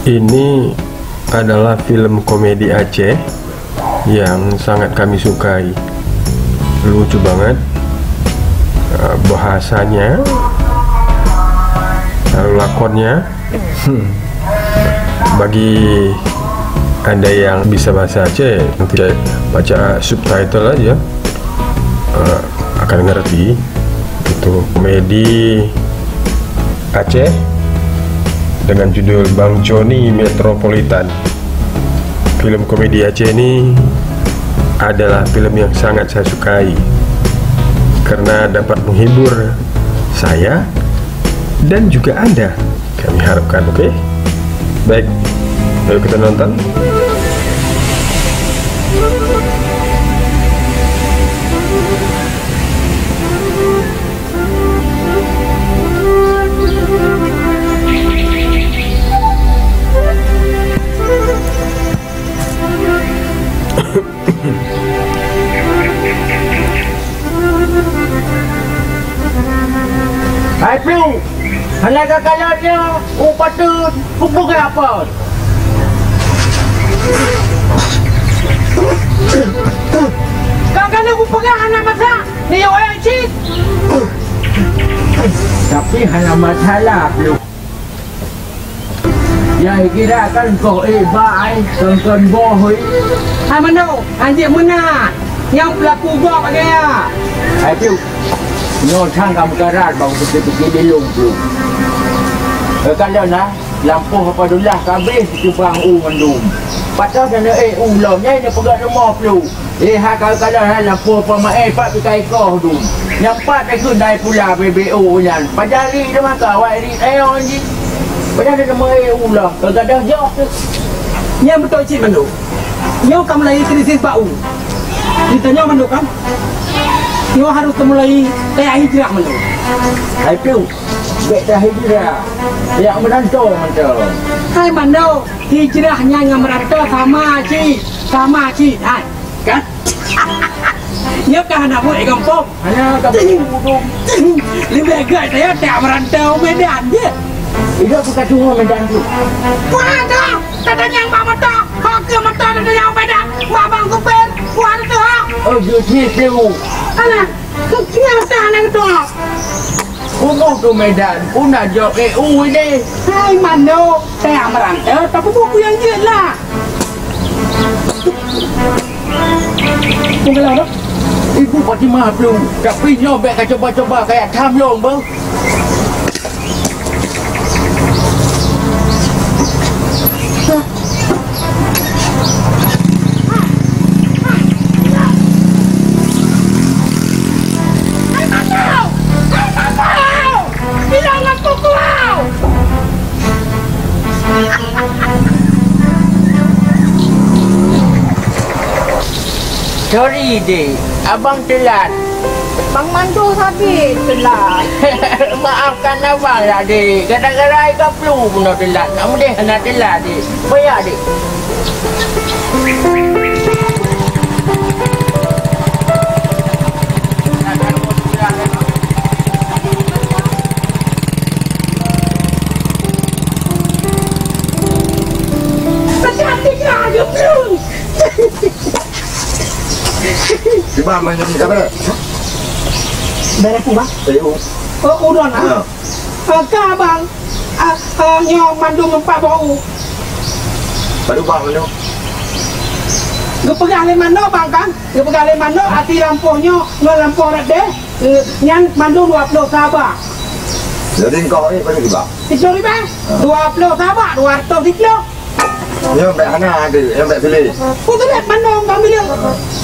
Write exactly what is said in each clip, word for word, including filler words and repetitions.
Ini adalah film komedi Aceh yang sangat kami sukai. Lucu banget, eh, bahasanya, lalu lakonnya. Hmm. Bagi anda yang bisa bahasa Aceh, nanti baca subtitle aja, eh, akan ngerti. Itu komedi Aceh dengan judul Bang Joni Metropolitan. Film komedi Aceh ini adalah film yang sangat saya sukai karena dapat menghibur saya dan juga Anda. Kami harapkan, oke? Baik, ayo kita nonton. Hai Plu, hana ka kalon nyoe, u patot, kupeugah apa? Ka kalon kupeugah hana masak, niyok ayat cit. Tapi hana masalah, Plu. Nyang kira kan koh eh bai, kon-kon boh eh. Hai Mano, anjing meunan. Nyang pelaku gob lagèe nyan. Hai Piu, nyoe sang ka meukarat bak peuke-peuke di lôn Piu. Eh, ka lôn na, lampôh Abdullah ka abéh sikeubang u mandum. Pat na eh u lom, nyan neupeugah rumoh Piu. Eh, hai ka kalon hai lampôh peumaén pat pih ka ikoh dum. Nyang pat takheun dai pula B B O nyan. Pajan ri teuma ka awai ri tayong jih. Pajan teuma eh ulah ka gadoh joh tu. Nyan beutôi cit mandum. Nyoe ka mulai krisis bak u. Di tanyoe mandum kan? Nyoe harôh teumulai taya hijrah mandum. Hai Piu, bèk tahijrah. Jak meuranto mantong. Hai mandum, hijrah nyan ngon meuranto sama cit. Sama cit, hai. Kan? Nyoe ka hana buet gampông. Hana ka buet gampông. Leubeh gèt nyoe tajak meurantau u Medan jeuet. Idok peuka tuho Medan tu. Wah, dah. Tatanyong bak moto. Hok keu moto tatanyong u Medan. Bak bang kupén. Wah, tu hok. Oh, jeuet ni tu. Alah. Keu kiang tah aneuk droe. Kuboh keu Medan, puna jok keu u idéh. Hai mandum, tajak meurantau, tapeubuet peue nyang jeuet lah. Peue galak dah? Ibu Fatimah plueng, tapi nyoe bèk kacoba-coba kajak tham lôn beuh. Sorry, Dek. Abang telat. Bang Mandum sabé telat. Maafkan abang lah, Dek. Gara-gara ai ka plueng bunoe telat. Nak meudeh hana telat, Dek. Payah, Dek. Peucantik lah, geuplueng. Cuba main ni, apa? Beres, Bang. Eh, oh. Oh, udah lah. Ya. Ah, ka, Bang. Ah, ah, nyoe mandum empat bau. Baru bang mana? Geupeugah lé Mano, Bang, kan? Geupeugah lé Mano, até lampôh nyoe ngon lampôh rot deh, eh, nyan mandum dua ploh sabak. Jadi engkau ni pada riba? Tiga ribu? Ah. Dua ploh sabak, dua ratus tiga. Nyoe bèk hana, Dek. Nyoe bèk pilih. Peue keuh Mano, Bang, pilih.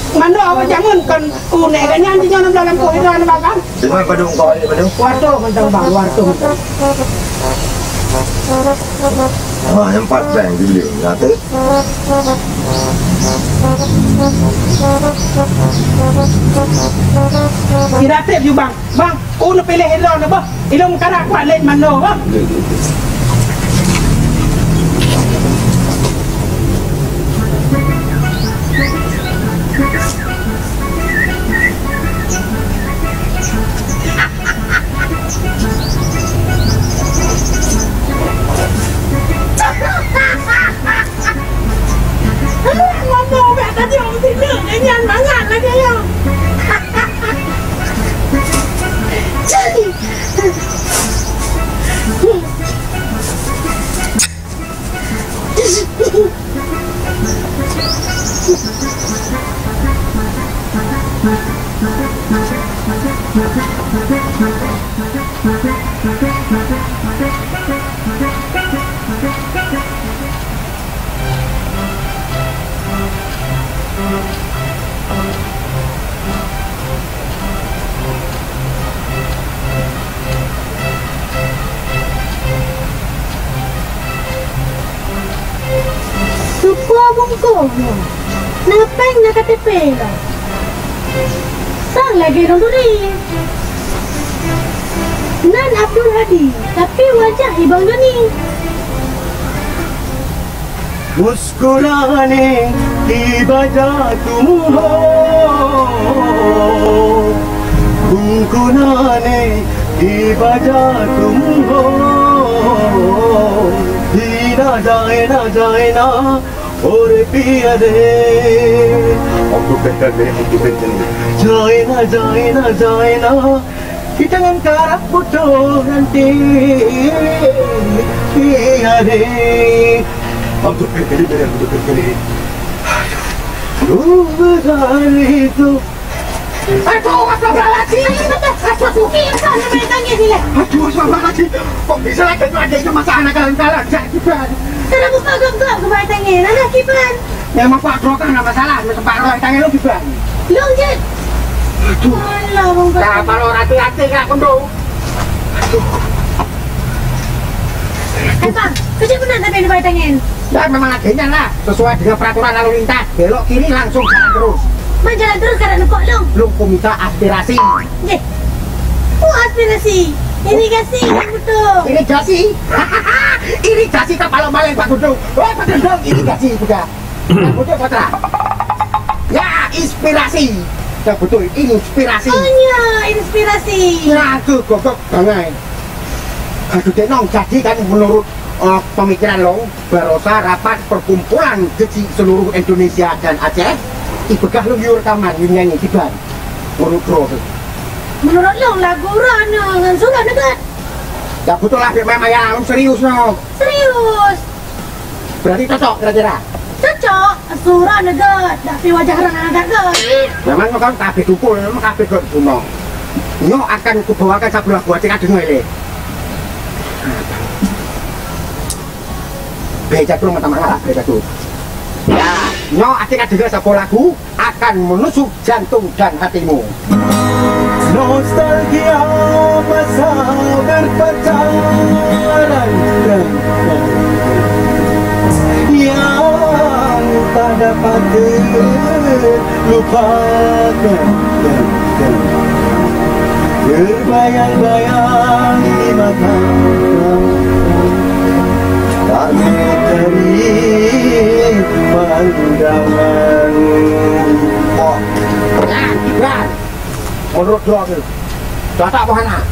Mano awak jangan kan, oh, nek kan nyan, nyan, enam belas lampôh, itu anak Bang, kan? Di mana padum kau ni, padum? Waduh, mantap, Bang, waduh, mantap. Ah, yang empat bang dulu, ya, tu. Tidak aktif, you, Bang. Bang, oh, nak pilih hidro, nak, Bang. Ilong karak kuat lét Mano, Bang. Syukur bungkôh nyoe. Na péng, na K T P lom. Sang lagèe lôn turi. Nan Abdul Hadi, tapi wajah i Bang Joni. Muskurané i baja tumuho, bungkôh nané i baja tumuho. Ina jaina jaina, ore piade. Aku kekal deh, aku kekal. Jaina jaina jaina. Kita ngon karab butoh nanti. Iya deh. Untuk kali ini, untuk kali ini. Aduh, besar itu. Aduh, astagfirullahaladzim. Aduh, aduh, aduh. Ini kan namanya tangis ni lah. Aduh, astagfirullahaladzim. Kok bisa lagi tu adiknya masa anak kalah-kalah? Jangan kiban. Kenapa kau gap-gap ke bayi tangis? Anak kiban. Memang pak droe kan ada masalah, sempat roh tangis lu kiban. Long jit. Aduh. Alah, Bang Farid. Dah, kalau rata-rata kat kondo. Aduh. Eh, Bang, kejap benar tapi di Baitangin. Ya, memang akhirnya lah. Sesuai dengan peraturan lalu lintas, belok kiri langsung jalan terus. Bang, jalan terus karena nukok long. Long, ku minta aspirasi. Nggih. Oh, aspirasi. Irigasi, betul. Irigasi? Irigasi tak malam-malam, Pak Gunung. Oh, Pak Gunung, irigasi juga. Betul, Putra. Ya, inspirasi. Ya, betul, inspirasi. Oh, ya, inspirasi. Ya, tu gogok bangai. Aduh, Denong, jadi kan menurut, eh, pemikiran lo, barosa rapat perkumpulan kecil seluruh Indonesia dan Aceh, ipeugah lo yue rekaman, yue nyanyi, kiban. Menurut lo tu. Menurut lo, lagu Rona ngon Sura dekat. Ya, betul lah, memang ya, serius no. Serius. Berarti cocok kira-kira? Cocok. Sura neugot, tapi wajah orang agak got. Memang kan kabeh kumpul, memang kabeh got bunoe. Nyoe akan kubawakan saboh lagu, até ka deungoe lé. Bèk jatuh mata malam, bèk jatuh. Ya, nyoe até ka deungoe saboh lagu akan menusuk jantung dan hatimu. Nostalgia masa berpacaran yang tak dapat terlupakan. Terbayang-bayang di mata, tak misteri pandangan. Oh, ya, ya. Menurut droe tu. Dah tak boh anak.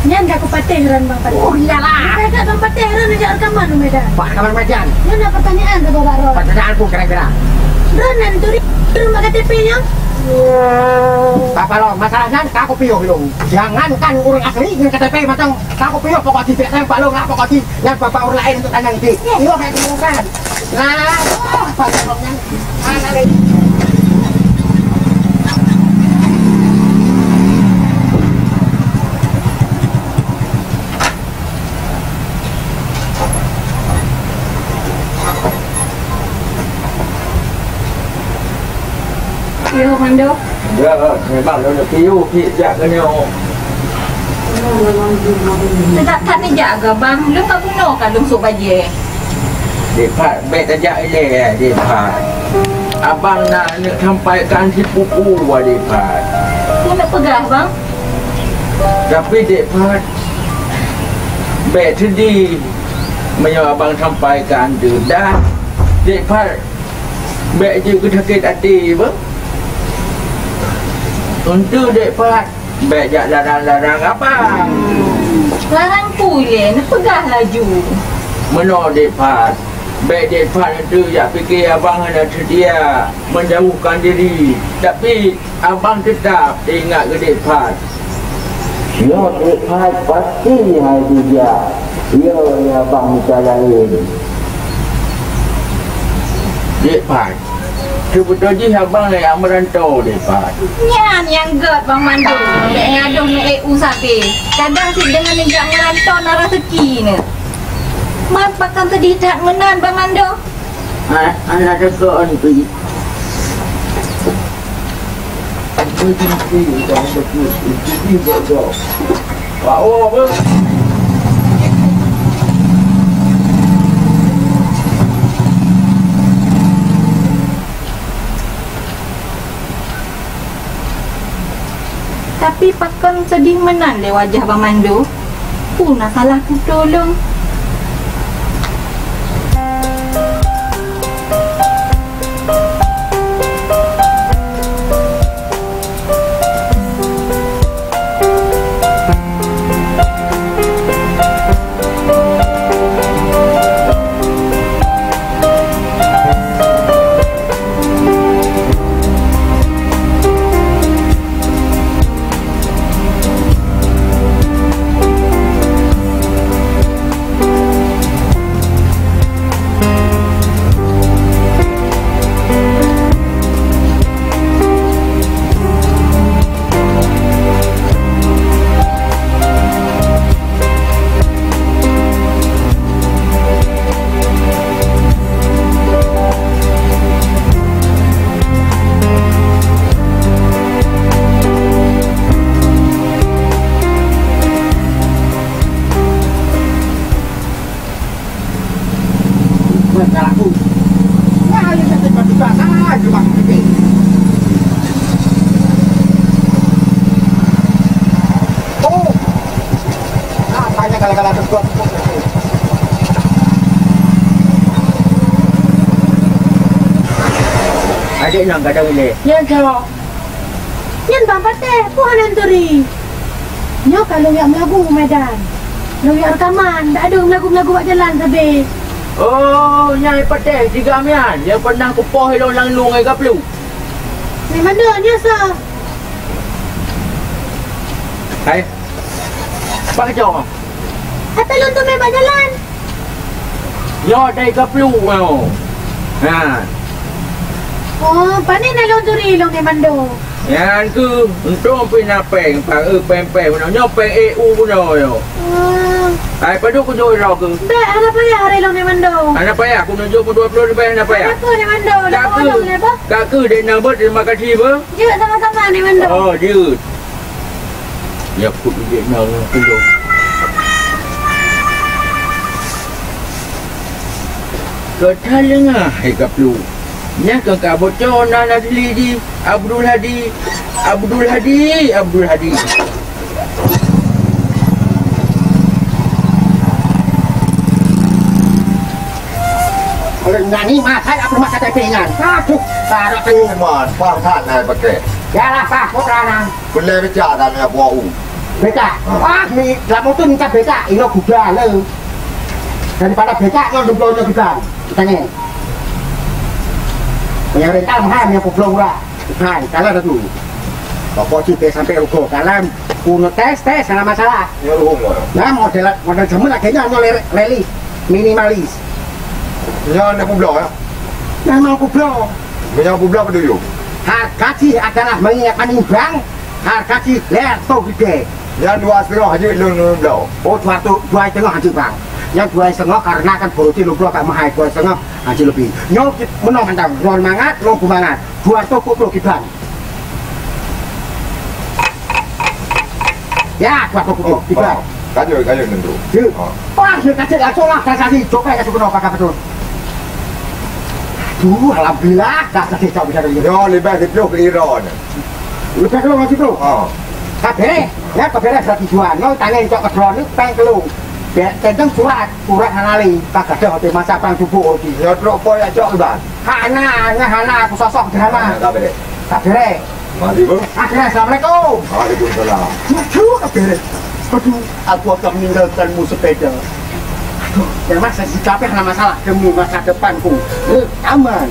Nyan ka kupatéh ron Bang Patéh. Oh, iyalah. Ka Bang Patéh ron jak rekaman u Medan. Bak rekaman Medan. Nyan na pertanyaan ka Bang Ron. Pertanyaan pun kira-kira. Ron nan turi rumah K T P nyoe. Apa lo? Masalah nyan ka kupiôh lôn. Jangankan ureueng asli ngon K T P macam ka kupiôh pokok di P T M Pak Long lah pokok di nyan bapak ureueng laén untuk tanyang di. Iya, kayak gitu kan. Nah, oh, apa lo nyan? Yo, Mando. Ya, memang lôn piôh cit jak keunoe. Teudak that neujak keu abang, lôn ka bunoe ka lôn sôk bajèe. Dek Pat, bèk tajak ilèe, Dek Pat. Abang na aneuk sampaikan sipupu, Dek Pat. Peue neupeugah, Bang? Tapi, Dek Pat, bèk seudeh meunyoe abang sampaikan teuh. Dan, Dek Pat, bèk jeuet keu sakét até, Bang. Untuk, Dek Pat, bèk jak larang-larang abang. Larang peue lé, neupeugah laju. Meunoe Dek Pat, bèk Dek Pat neuteuh jak pike abang hana seutia menjauhkan diri. Tapi abang teutap teuingat keu Dek Pat. Nyoe Dek Pat pasti hai bijak. Yo, ya abang mita laén. Dek Pat, Beutôi jih abang lé, jak meuranto deh, Pak. Nyan nyang gét Bang Mandum, bèk gadôh meu-eu sabe. Kadang cit deungon jak meuranto na raseuki nyoe. Man pakon seudeh that meunan, Bang Mandum? Ha, hana teuka on pi. Pak, oh, apa? Tapi pakon seudeh meunan lé wajah Bang Mandum? Peue na salah kuto lôn? Adék nyan gadôh ilèe. Nyan, Cok. Nyan Bang Pateh, peue hana neuturi? Nyoe ka lôn jak meulagu u Medan. Lôn jak reukaman, dak deuh meulagu-meulagu bak jalan sabe. Oh, nyan Pateh, si Gam nyan, nyang pernah kupoh ilôn lam lueng ngon Gaplu. Memang deuh, nyan soe? Hai. Bak keujok. Ata lôn teumé bak jalan. Nyoe dai Gaplu nyoe. Ha. Oh, pane na lôn turi lôn ngon Mando. Nyan keuh, untông pih na péng, pa eu péng-péng bunoe. Nyoe péng E U bunoe nyoe. Oh. Hai, padub kujok droe keuh? Bèk, hana payah hari lôn ngon Mando. Hana payah, kuneuk jok dua ploh ribèe hana payah. Hana payah ngon Mando. Ka keuh, ka keuh dek na beuet, terima kasih beuh. Jeuet sama-sama ngon Mando. Oh, jeuet. Nyan peuet udép na ureueng tulông. Ka that leungah hai Gaplu. Nyan keuh ka boco nan asli jih Abdul Hadi. Abdul Hadi, Abdul Hadi. Nyan ni masak apa rumah K T P nyan? Aduh, tarok tu. Man, pah that na pakai. Yalah, pah, putra nang. Peureulèe becak that ngon buah u. Becak. Ah, mi, lam moto minta becak, inoe kuda le. Daripada becak ngon dudoe nyoe kuda. Tanyong. Nyang rental mahal, nyang peubloe murah. Hai, kalau dah tu. Pokok tu sampai ruko. Kalau punya tes, tes, hana masalah. Ya, ruko. Nah, model, model jameun lagèe nyan, nyoe le-, rally. Minimalis. Nyoe na peubloe, ya? Memang peubloe. Meunyoe peubloe apa dulu? Harga jih adalah mengingat menimbang. Harga jih lhèe reutôh ribèe. Nyan dua seutengah jeuet lôn, lôn bloe. Oh, dua reutôh, dua seutengah jeuet, Bang. Nyan dua seutengah karena kan produksi lôn bloe agak mahal, dua seutengah jeuet leubeh. Nyoe meunoe mantong, lôn mangat, lôn peumangat. Dua reutôh peuet ploh kiban. Ya, dua reutôh peuet ploh kiban. Oh, ka jeuet, ka jeuet, Teungku. Jeuet. Oh. Wah, jeuet, ka jeuet, langsung lah, transaksi, cok bae ka jeuet keunoe, pakai beutôi. Aduh, alhamdulillah, dah kasih cok bisa tadi. Yo, leubeh siplôh keu Iron. Leubeh keu lôn siplôh? Oh. Ka bèrèh, ya, ka bèrèh satu juan. Nyoe tangai cok keu droeneuh, péng keu lôn. Bèk, teuntang surat, surat hana lé, ka gadôh di masa prang tuboh di. Nyoe trok po ya cok, Bang. Hana, nyan hana, aku sosok sederhana. Hana, ka bèrèh. Ka bèrèh. Mari, Bu. Akhirnya, assalamualaikum. Waalaikumsalam. Cucu, ka bèrèh. Aduh, aku akan meninggalkanmu sepeda. Aduh, yang masa si capek hana masalah demi masa depanku. Eh, aman.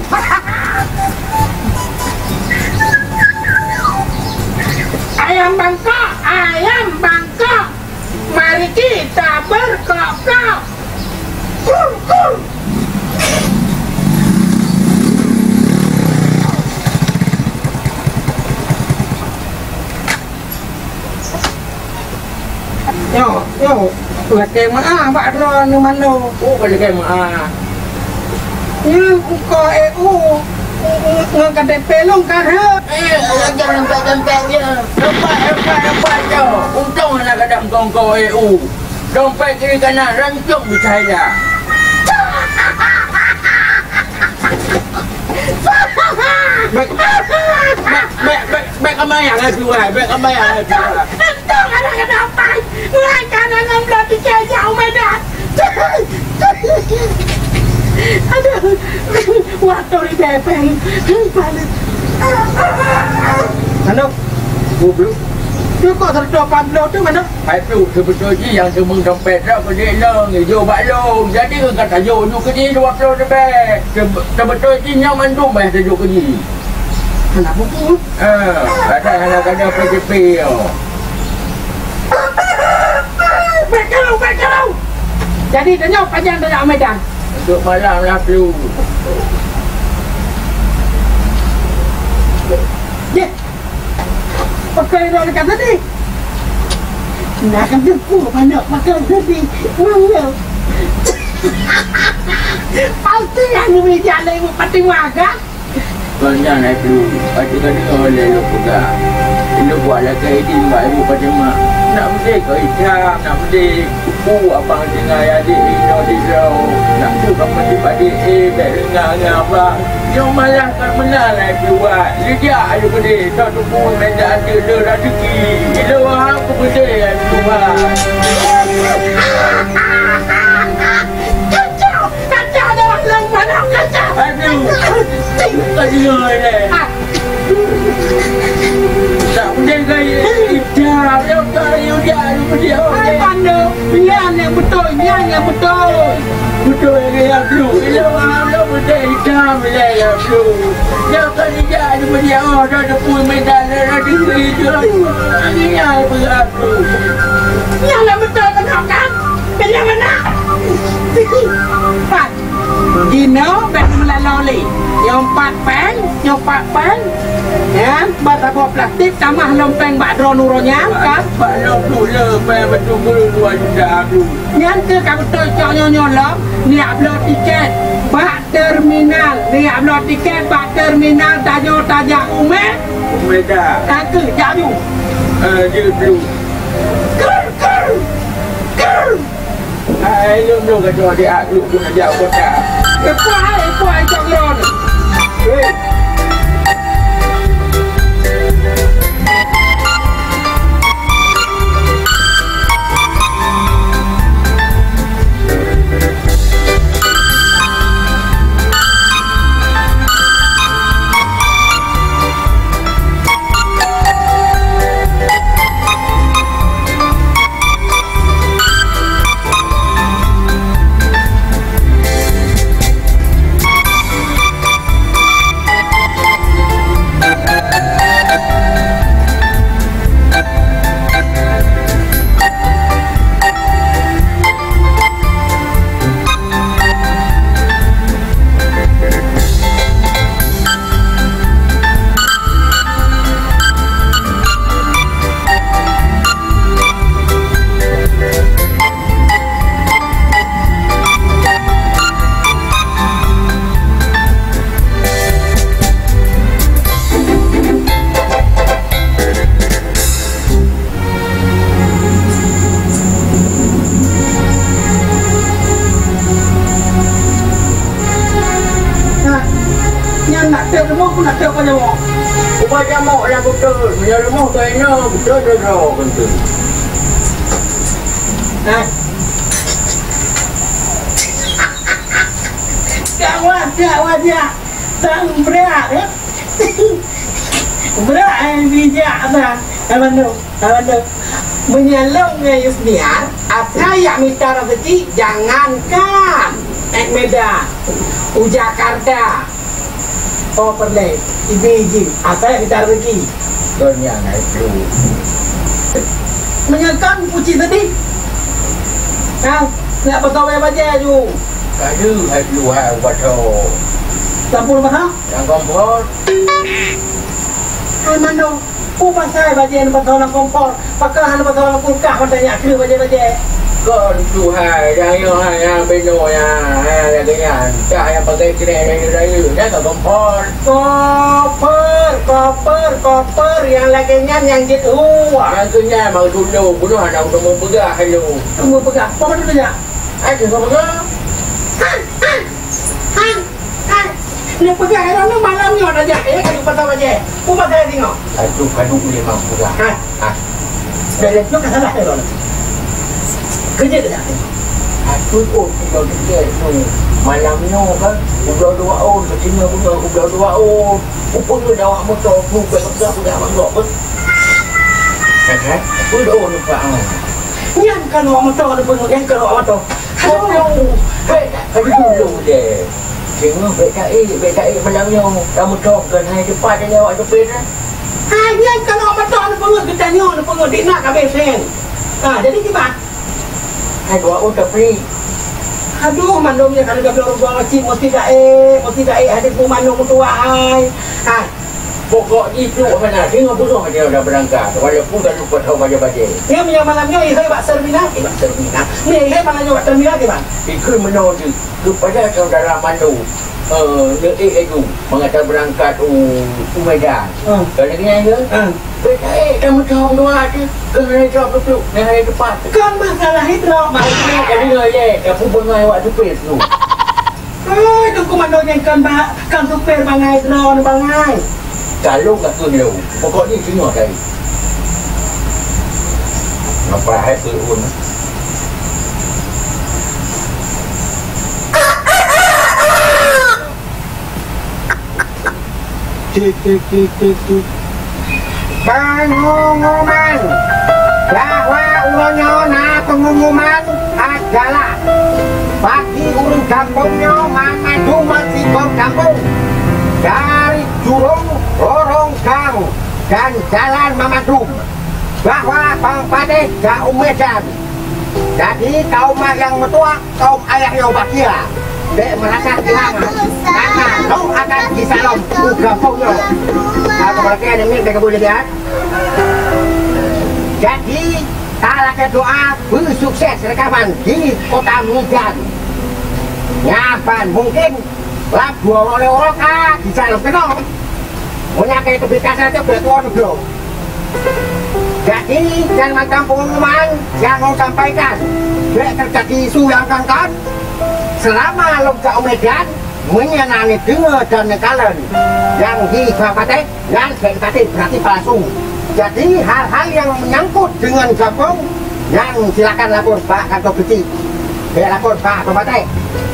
Ayam bangkok, ayam bangkok. Mari kita berkok-kok. Kur, kur. Lakèe meu'ah bak droeneuh mandum. Oh, ka lakèe meu'ah. Nyoe uko E U ngon K T P lôn ka rhot. Eh, alah jangan dompet-dompet je. Dompet, dompet, dompet je. Untông hana gadam kongko E U. Dompet kiri kanan rancong di saya. Bèk, bèk, bèk, bèk, bèk kambayang laju, hai. Bèk kambayang laju, hai. Untung ada kenapa. Mulai kanan enam belas tiga jauh Medan. Aduh, waktu di Bepeng. Balik. Manok. Goblok. Tu kok seratus lapan puluh tu, Manok? Hai tu, seubeutôi jih nyang seumeung dompet droe keu dék lôn, ijok bak lôn. Jadi, ka tajok ju keu jih dua ploh leubeh. Seub-, seubeutôi jih nyoe mandum bèk tajok keu jih. Hana buku. Ah, padahai hana gada P K P nyoe. Bèk kalon, bèk kalon. Jadi, tanyoe pajan tajak Medan. Untuk malam lah, Plu. Yeh. Pakai rok dekat tadi. Nah, kan debu manok pakai tadi. Mangga. Pasti yang demi jalan ibu pati makan. Kau nyan, hai Plu. Pati kan kau lé lu peugah. Lu buat lakèe idin bak ibu Fatimah. Nak meude kau itam, nak meude. Ku abang tinggai adik inoe di droe. Nak tu kamoe dipadé, eh, bèk ringa ngon abang. Nyoe malah ka meunan lai keuluwa. Lijak ayu geude, soe teupeu meda ateueh le raseuki. Ilôn hana peugeude ai keuluwa. Kacau! Kacau dalam lông manok, kacau! Aduh. Ka deungoe lé. Ah. Tak boleh gaya. Dah, dah, dah, dah, dah, dah. Hai, Pando, nyan nyang beutôi, nyan nyang beutôi. Beutôi lagèe nyan, Blu. Ilôn, ilôn beutôi itam lagèe nyan, Blu. Nyoe kan ijak di media, oh, dah teupeue medan, dah teupeue itu. Lagèe nyan, Blu. Nyan lah beutôi keunoe kan? Keunoe mana? Pat. Jinoe bèk meulalô lé. Nyoe pat péng, nyoe pat péng. Nyan, bak saboh plastik tamah lom péng bak droeneuh uroe nyan, kan? Bak lom dua péng beutôi dua juta, Blu. Nyan keuh ka beutôi cok nyoe-nyoe lom, neujak bloe tiket bak terminal, neujak bloe tiket bak terminal tajo tajak u Me-, u Medan. Ka keuh jak ju. Eh, jeuet, Blu. Ker, ker, ker. Hai, lôn, lôn ka cok di ak lôn pun jak u kota. Leupah, hai, leupah, hai, cok droeneuh. Hei. Nah, nyan nak teuh rumoh, nak teuh panyawöng. Ubak jamok lam beutôi, meunyoe rumoh keu inoe, beutôi droe-droe keuntui. Nah. Gawat, gawat, ya. Sang brat, eh. Brat, eh, bijak, Abang. Abang tu, Abang tu. Meunyoe lôn ngon Yusniar, asai jak mita raseuki, jangankan ék Medan, u Jakarta. Oh, peureulèe, ibi jih, asai mita raseuki. Donya na itu. Meunyoe kon kuci sedih. Nah, nak pasoe bajèe ju. Ka deuh hai dua hai bato. Lampu leubah ha? Nyang kompor. Hai mandum, peue pasai bajèe neupasoe lam kompor? Pakon hana pasoe lam kulkas, mantong nyak kreueh bajèe-bajèe. Kon tuha nyang nyoe hai nyang binoe nyan, hai lagèe nyan. Cak nyang pakai krek rayeuk-rayeuk, nyan ka kompor. Koper, koper, koper nyang lagèe nyan nyang jeuet hu. Nyang keu nyan meutulo bunoe hana uteumeupeugah lôn. Teumeupeugah, peue maksud nyan? Hai, teumeupeugah. Han, han, han. Neupeugah lôn malam nyoe tajak, eh, ka jeuet pasai bajèe. Peue pasai singoh? Aduh, kadu ulèe mak peugah. Han. Ah. Bèk lé nyoe ka salah lé lôn. Keujeuet dah. Aku pun udah dikit tu. Malam nyoe kan, udah dua ôn, kecilnya punya udah dua ôn. Upun tu jawab motor tu, bèk peugah udah bangga pun. Kan, kan? Udah ôn, Pak. Nyan kan awak motor tu pun, nyan kan awak motor. Aduh. Hei, aduh dulu deh. Tengok bèk taék, bèk taék malam nyoe. Kamu cok keuhai cepat ni awak supir, eh. Ha, nyan kalau beutôi neupeungeut geutanyoe, neupeungeut di na ka besen. Ha, jadi kiban? Hai dua utak pri. Aduh, mandum nyan kalau gablok rubah cit mesti taék, mesti taék hadé pun mandum tuah hai. Ha. Pokok jih tu hana deungoe bunoe dia dah berangkat, walaupun dah lupa tahu baca-baca. Nyan meunyoe malam nyoe ihai bak terminal, eh, bak terminal. Ni ihai malam nyoe bak terminal kiban? Ikut menoe jih. Kepada saudara Mando, eh, neuék laju mengata berangkat u, u Medan. Hmm. Kalau lagèe nyan ke? Hmm. Bèk taék, dah meucom dua tu. Kena cok beutôi, ni hari tepat. Kan masalah itu, Mak. Jadi ngai lé, dah pun bangai awak supir tu. Oi, Teungku Mando nyan kan ba-, kan supir bangai droe bangai. Kalau ka keu lôn, pokok jih singoh kali. Napa hai peureun? Tik, tik, tik, tik, tik. Pengumuman bahwa uroe nyoe na pengumuman adalah bagi ureueng gampông nyoe mandum meusigoe gampông dari Jurong, Lorong Gang, dan Jalan Mamandum bahwa Bang Padeh ka u Medan. Jadi, kaum mak nyang meutuah, kaum ayah nyang bahagia, bèk meurasa keuhilangan. Karena lôn akan jisalom u gampông nyoe. Ka meureuka nyan miet bèk kabeuet lé siat. Jadi, talakèe doa beusukses reukaman di Kota Medan. Nyan ban mungkin lam dua uroe lhèe uroe ka jisalom keunoe. Meunyo keu teubiet kasa teuh beuet tuan bloe. Jadi, nyan mantong pengumuman nyang lôn sampaikan. Bèk teujadi isu nyang kon-kon. Seulama lôn ka u Medan, meunyo na neudeungoe dan neukalon nyang di Bang Patéh, nyan bèk neupatéh, berarti palsu. Jadi, hal-hal nyang menyangkut deungon gampông, nyan silakan lapor bak kantor polisi. Bèk lapor bak Bang Patéh.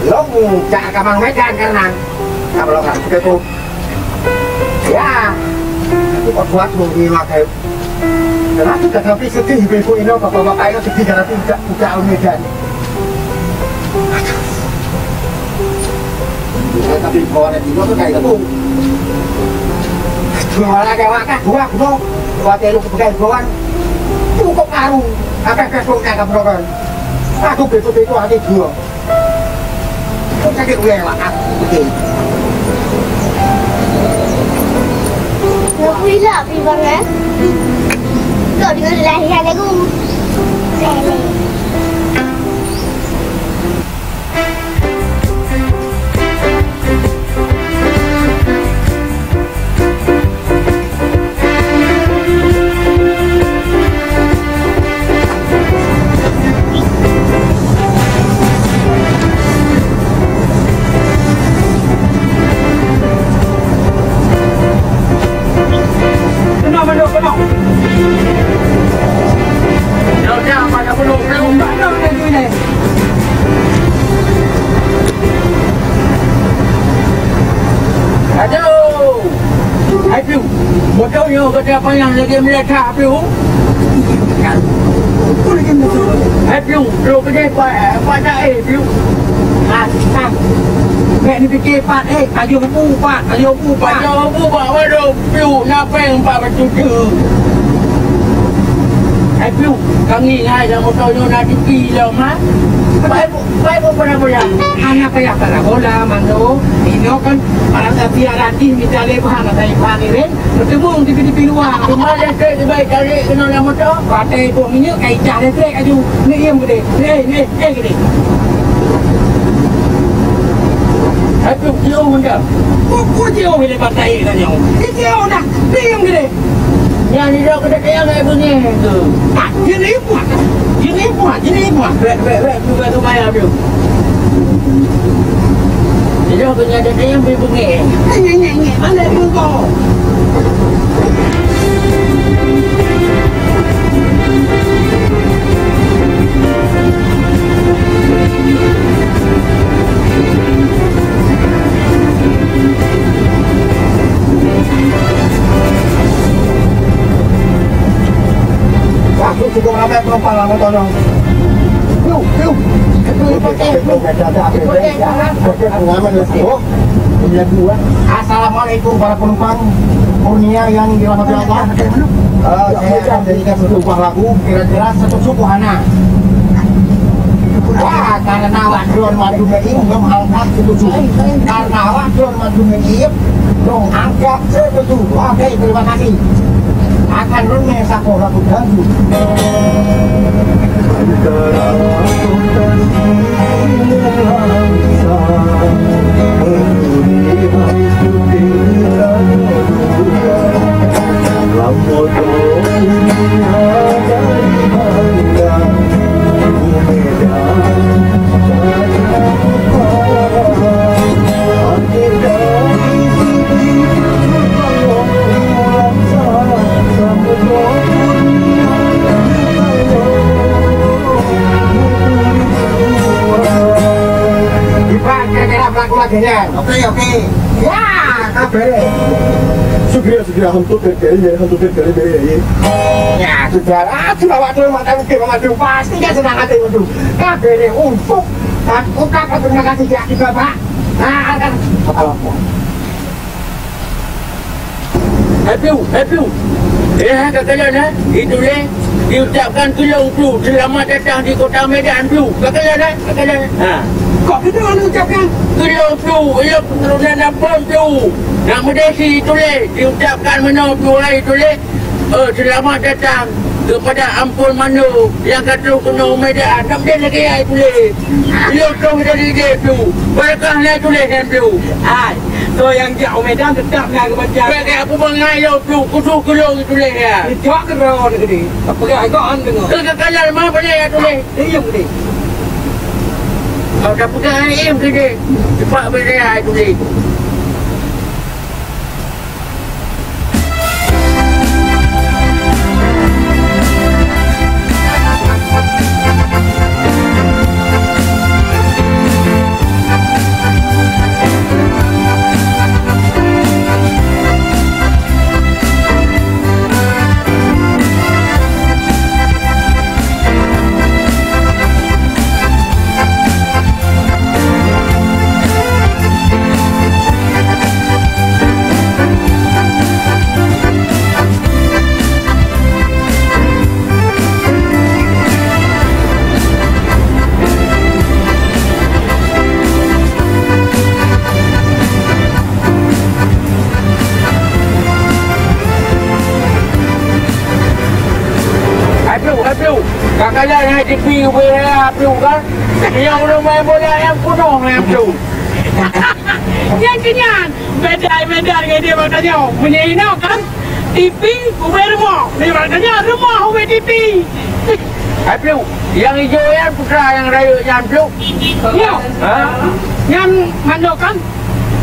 Lôn jak reukaman u Medan kareuna. Ka bloe ka, beutôi. Ya. Tapi kok kuat lu ni makai. Kenapa tak sampai sedih ibu-ibu ini, bapak-bapak ini sedih karena tidak, tidak u Medan. Tapi kawan itu tuh kayak gitu. Dua orang kayak wakah, dua gunung. Dua telu kepegang kawan. Cukup karu. Apa Facebook kayak keperokan. Aku betul-betul hati dua. Kok sakét ulèe awak? Oke. Nyoe pih ilak pih, Bang, eh? Kok deungoe lagèe lagu? Keunoe mandum, keunoe. Udah, udah, pada belum, belum. Keunoe laju nyoe. Aduh! Hai Piu, moto nyoe gata panyang lagèe meulata Piu. Hai Piu, lo keudeh pat, pat dah eh Piu. Pat, pat. Bèk neupiké pat eh, pajoh bu pat, pajoh bu pat. Pajoh bu pat, waduh Piu, na péng pat batutu. Hai Piu, kami ngai lam moto nyoe na tipi lom ha. Baik, Baik, bukan apa ya? Hana payah parabola, Mando. Di Nyoe kan, para saksi arah jih mita lé bahan, ata iban iring, bertemu di tepi-tepi luar. Cuma listrik dibai tarik keunoe lam moto. Patai boh minyeuk, kai cah listrik aju. Ni iem gede. Ni, ni, ni gede. Satu kilo mantap. Buku jauh bila patai tanya. Ni jauh dah. Ni iem gede. Nyan nidok keu teukieng lagèe bunyi tu. Tak, jeuneuh puah. Jeuneuh puah, jeuneuh puah. Bèk, bèk, bèk, tu bèk, tu payah tu. Nidok keu nyan teukieng bri bunyi. Nyek, nyek, nyek, mana tu kau? Wah, tu cukup ramai penumpang lah motor tu. Piu, piu. Piu, pakai, piu. Pakai, pakai, pakai. Pakai pengaman lah. Oh. Assalamualaikum para penumpang kurnia yang dirahmati Allah. Eh, saya akan nyanyikan satu buah lagu, kira-kira satu suku hana. Wah, karena awak tuan madu meim, ngom angkat satu suku. Karena awak tuan madu meim, ngom angkat satu suku. Oke, terima kasih. Akan rumah sakoh lagu dangdut. Iban kira-kira berlaku lagi, ya? Oke, oke. Ya, kabeh. Syukur, syukur, alhamdulillah, ya, alhamdulillah, ya. Ya, sudah. Ah, sudah waktu mata mungkin maju. Pasti kan senang hati maju. Kabeh untuk. Aku tak terima kasih ya, kita, Pak. Nah, kan. Hai Piu, hai Piu. Eh, hai, ka kalon, eh? Ituléh diucapkan keu lôn Piu, selamat datang di kota Medan, Piu. Ka kalon, eh? Ka kalon, eh? Ha. Kok gitu anu ucapkan? Keu lôn Piu, ilôn keturunan Ambon, Piu. Nak meudesi ituléh diucapkan meunoe, Piu, hai, ituléh. Eh, selamat datang kepada Ambon Mano nyang ka troh keunoe Medan. Nak meudeh lagèe ai tuléh. Lôn troh dari idéh tu. Barakah lé tuléh nyan tu. Ai, soe nyang jak u Medan teutap na geubaca. Bèk keu aku bangai lôn tu, kudu keu lôn tuléh nyan. Jijak keudroe tadi. Peugah keu han deungö. Keu keukalan mah boleh ya tuléh. Diem tadi. Kau dah peugah ai im tadi. Cepat boleh ai tuléh. Aduh, aduh. Kakak dah naik T V ubé raya, aduh, kan? Yang rumah bola yang penuh, aduh. Nyan keu nyan, beda, beda ngon dia bak tanyoe. Meunyoe inoe kan, T V ubé rumoh, dia bak tanyoe rumoh ubé T V. Hai Piu, nyang ijo nyan putra nyang rayeuk nyan, Piu? Nyo. Ha? Nyan Mano kan?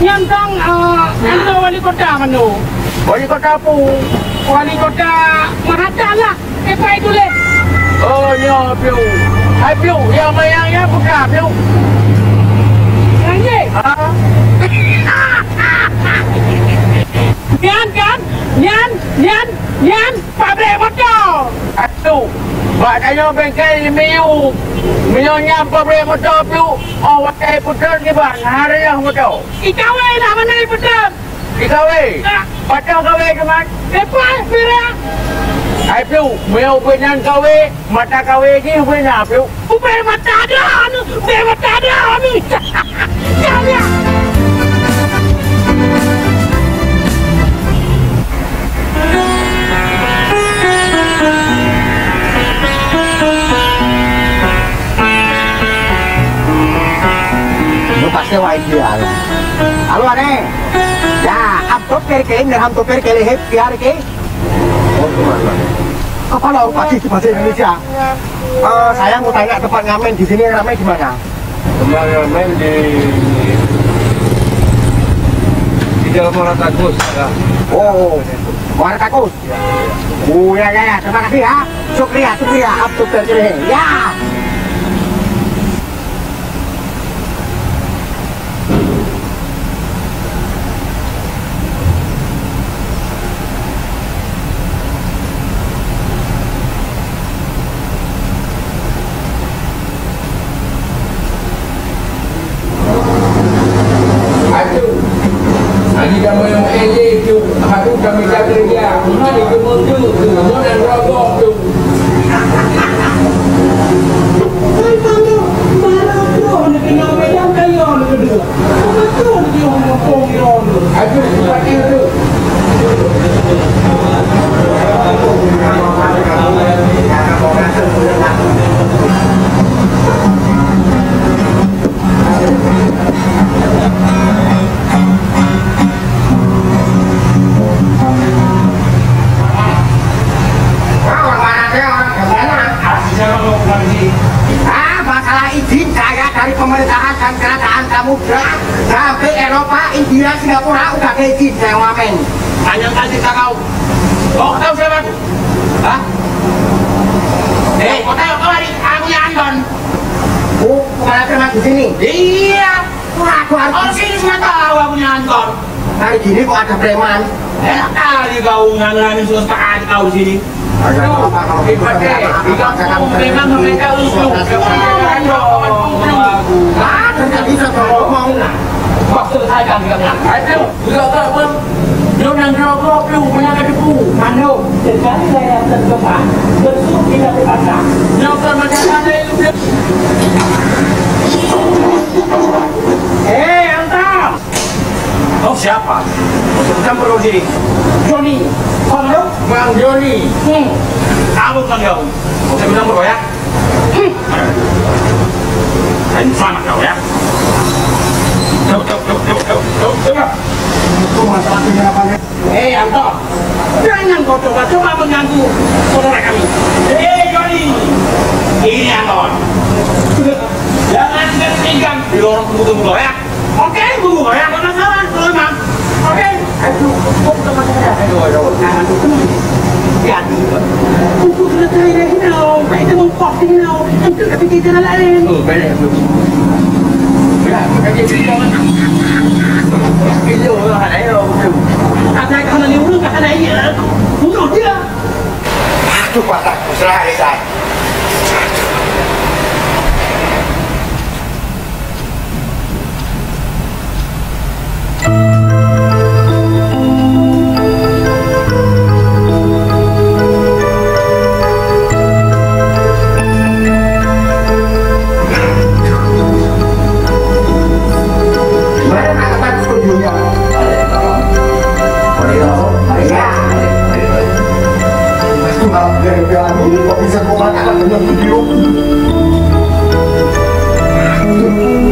Nyan tang, eh, Mano wali kota Mano. Wali kota pu? Wali kota Mahakam lah. Eh, pai tuléh. Oh, nyo, Piu. Hai, Piu, nyang mayang nyan putra, Piu. Nyan jih. Ha? Nyan kan? Nyan, nyan, nyan pabrik moto. Aduh, bak tanyoe bengkel lima ribu. Meunyoe nyan pabrik moto, Piu, oh, watèe putron kiban, hareuh moto. Ikawé lah meunan putron. Ikawé? Ka. Mata kawé, teuma. Depan, pira. Hai, Piu, meunyoe ubé nyan kawé, mata kawé jih ubé na, Piu. Ubé mata dah, anu, ubé mata dah, anu. Jangan. Sewa ideal. Halo, Ane. Ya, am toper ke, ham toper ke lehep, biar ke. Kepala bupati di bahasa Indonesia. Eh, saya mau tanya tempat ngamen di sini ramai di mana? Tempat ngamen di, di dalam Muara Takus, ya. Oh, Muara Takus. Oh, ya, ya, ya. Terima kasih, ya. Syukriya, syukriya. Abdul Karim. Ya. Aduh. Lagi kamu yang ele tu, aduh kami jaga dia. Mana dia mundur tu, mana rokok tu. Hai, Pando, barang tu, nak kena medan kaya, nak kena. Apa tu, nak kena ngomong, ya? Aduh, siapa dia tu? Ah, masalah izin saya dari pemerintahan dan kerajaan Samudra sampai Eropa, India, Singapura udah ada izin saya ngamen. Tanya kasih tahu. Kau tahu siapa tu? Hah? Eh, kau tahu kau hari aku yang Anton. Oh, kepala preman di sini? Iya. Wah, aku harus. Oh, sini semua tahu aku yang Anton. Hari gini kok ada preman? Enak kali kau nganggani suasana kau di sini. Ada apa-apa kalau gitu, ada apa-apa, jangan. Memang mereka untung. Ah, tidak bisa kalau ngomong. Waktu saya bilang, ayo. Juga tak, Bang? Nyoe nyang jaweueb gob piu, meunyo ka teupeu. Mandum, sekali layar terdepan, besuk kita terpaksa. Nyoe kan macam mana itu, Bang? Eh, Antam! Kau siapa? Macam perlu diri. Joni. Kau tahu? Bang Joni. Hmm. Apa Bang Joni? Kau bilang apa ya? Lain sama kau ya. Jauh, jauh, jauh, jauh, jauh, jauh, jauh. Itu masalahnya apa ya? Eh, Anton, jangan kau coba-coba mengganggu saudara kami. Eh, Joni, ini Anton. Jangan tegang di lorong tunggu-tunggu kau ya. Oke, Bu, ya, bukan masalah, memang. Oke. Aduh, kok sama saya? Aduh, aduh, aduh. Jadi, untuk selesai dari now, saya itu mengkos di now, untuk kepikir jalan lain. Oh, baik, Bu. Ya, makanya dia jangan. Kilo lah, ayo, Bu. Kata kau nak nyuruh, kata nak iya. Bunuh dia. Aduh, patah, serah, saya.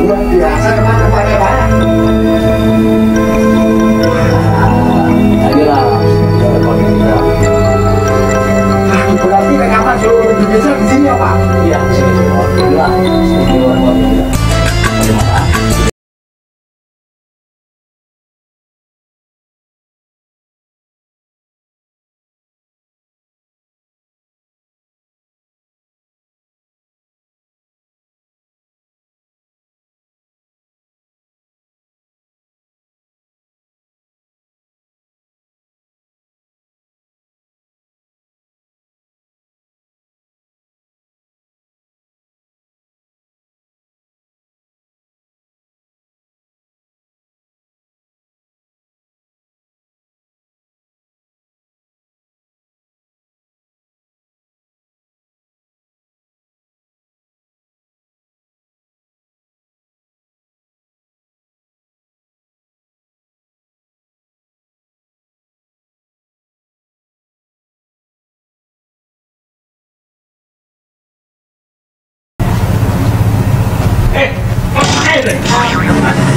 Luar biasa, Pak, tempatnya, Pak. Ayolah. Berarti rekaman seluruh Indonesia di sini, ya, Pak? Iya, di sini. Alhamdulillah. Terima kasih. Eh, apa air ni?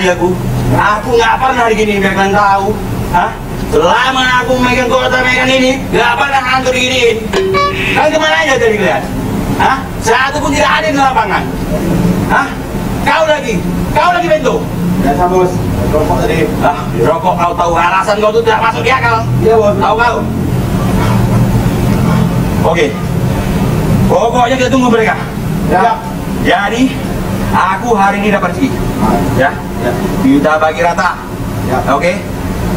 Aku, aku nggak pernah diginiin, biar kalian tahu. Hah? Selama aku megang kota, megang ini, nggak pernah hantu diginiin. Kan kemana aja tadi kalian? Hah? Satu pun tidak ada di lapangan. Hah? Kau lagi, kau lagi, Bento. Biasa, Bos. Rokok tadi. Ah, rokok, kau tahu alasan kau tu tidak masuk di akal. Iya, Bos. Tahu kau? Oke. Pokoknya kita tunggu mereka. Ya. Jadi, aku hari ini dapat rezeki. Ya. Ya. Kita bagi rata. Ya. Oke?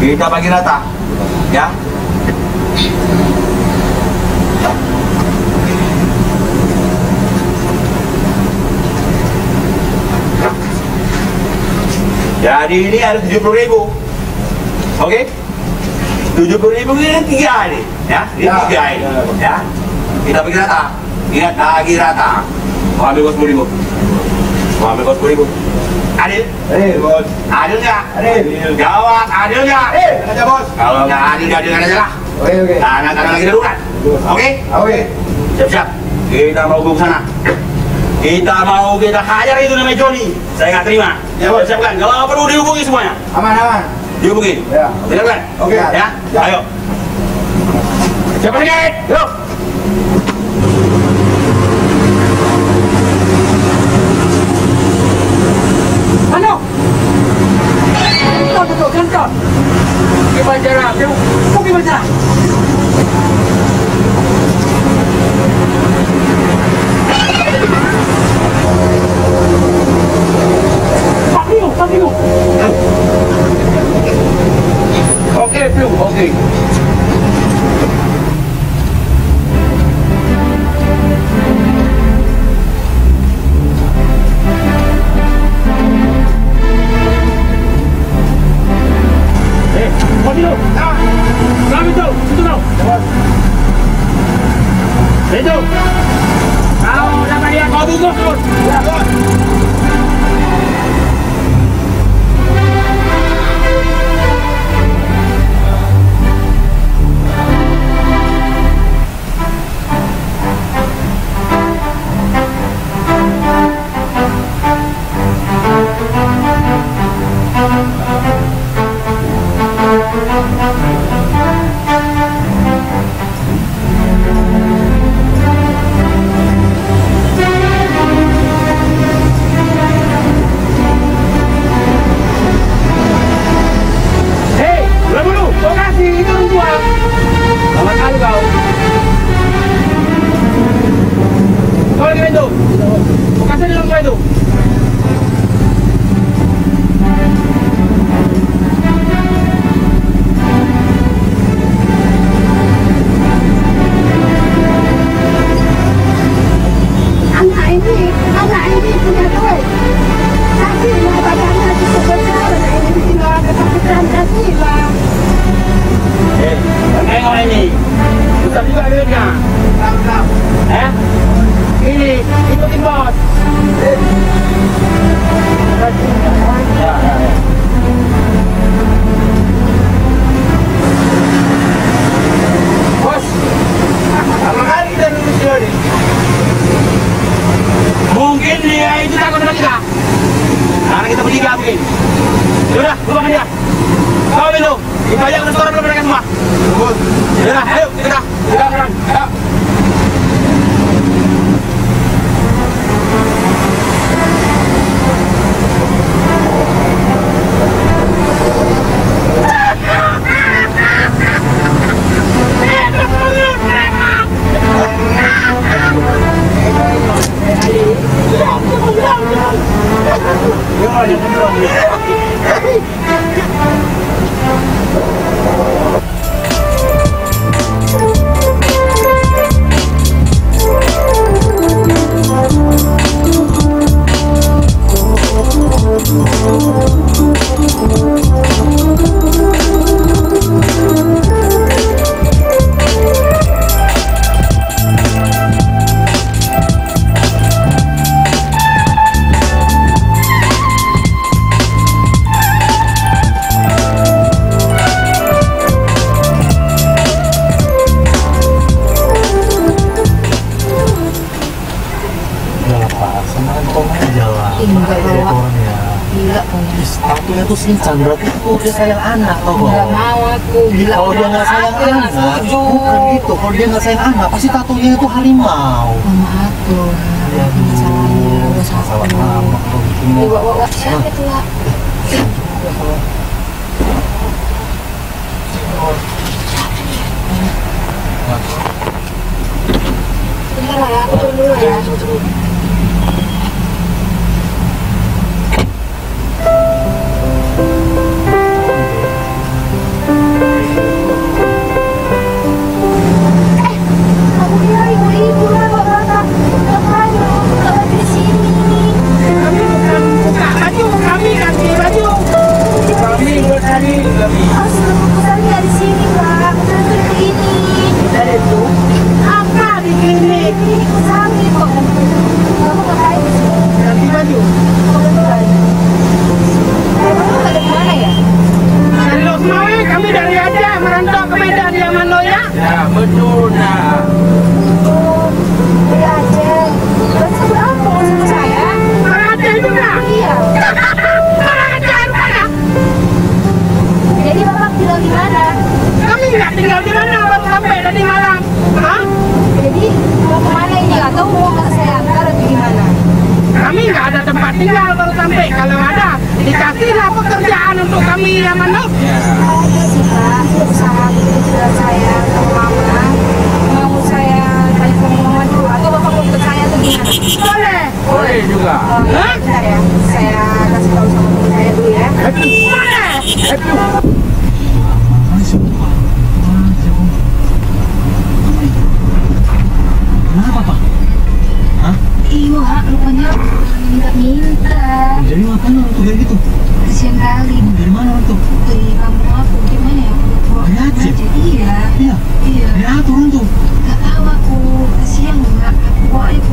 Kita bagi rata. Ya. Jadi ini ada tujuh puluh ribu. Oke? Tujuh puluh ribu ini tiga ini, ya. Ini Ya. tiga ini, Ya. ya. Kita bagi rata. Ingat, bagi rata. Mau ambil bos sepuluh ribu. Mau ambil bos sepuluh ribu. Adil? Adil, Bos. Adil nggak? Adil. Jawab, adil nggak? Adil. Ada, Bos. Kalau nggak adil, adil aja lah. Oke, oke. Nah, nah, karena lagi darurat. Oke? Oke. Siap-siap. Kita mau ke sana. Kita mau kita hajar itu namanya Joni. Saya nggak terima. Ya, Bos. Siapkan. Kalau perlu dihubungi semuanya. Aman, aman. Dihubungi. Ya. Benar kan? Oke. Ya. Ya. Ayo. Siapa lagi? Yuk. Anu. Kentut, kentut, kentut. Pergi baca lah. Yuk. Pergi baca. Pak Piu, Pak Piu. Oke, Piu, oke. Eh, Pak Piu. Ah. Kami tu, itu tau. Itu. Kalau dapat dia, kau bungkus terus. Hei, ulat bulu, kau kasih itu orang tua. Lama kali kau. Kau lagi main tu. Kau kasih dia orang tua itu. Anak ini, anak ini punya duit. Tapi lah, badannya cukup besar, anak ini ditinggal ada satu gram kaki lah. Eh, tengok ini. Susah juga duitnya. Eh? Ini, ikutin bos. Bos, apa kali kita dulu sini? Mungkin dia itu takut sama kita. Karena kita bertiga mungkin. Yaudah, lupakan dia. Kau, Bento, kita ajak ke restoran dulu mereka semua. Yaudah, ayo, kita, kita sekarang. Ayo. Terus insan, berarti itu dia sayang anak, tau, Bang? Nggak mau aku, gila. Kalau dia nggak sayang anak, bukan gitu. Kalau dia nggak sayang anak, pasti tatonya itu harimau. Mama aku, ya, masalahnya, udah satu. Masalah lama, kalau gitu. Eh, wak, wak, wak, siapa tuh, wak? Bentar lah ya, aku turun dulu ya. Eh, aku kira ibu-ibu lah, bapak-bapak. Ngapain bapak-bapak di sini? Kami bukan buka baju, kami ganti baju. Kami buat tadi, kami. Astagfirullah, saya di sini, Pak. Betul di klinik. Dari itu? Apa di klinik? Klinik Usami kok. Kamu ngapain di sini? Ganti baju. Oh, ganti baju. Kamu dari mana ya? Dari Lhokseumawe, kami dari Aceh merantau ke Medan ya, Manoya. Ya, betul, nak. Oh, iya, Aceh. Berarti satu kampung sama saya. Orang Aceh juga? Iya. Orang Aceh rupanya. Jadi, Bapak tinggal di mana? Kami nggak tinggal di mana, baru sampai tadi malam. Hah? Jadi, mau ke mana ini? Atau mau saya antar atau gimana? Kami nggak ada tempat tinggal, baru sampai. Kalau ada, dikasihlah pekerjaan untuk kami, ya, Manoya. Oh, iya sih, Pak. Usaha itu juga saya sama Mama. Mau saya tanya sama Mama dulu, atau Bapak mau ikut saya atau gimana? Boleh. Boleh juga. Oh, iya, bentar ya. Saya kasih tahu sama teman saya dulu ya. Happy. Boleh. Happy. Kenapa, Pak? Hah? Iya, Hak, rupanya minta-minta. Jadi ngapain orang tuh kayak gitu? Kasihan kali. Dari mana orang tuh? Dari kampung aku, gimana ya? Dari Aceh? Aceh, iya. Iya. Iya. Dari Aceh orang tuh? Gak tahu aku, kasihan juga. Aku bawa itu.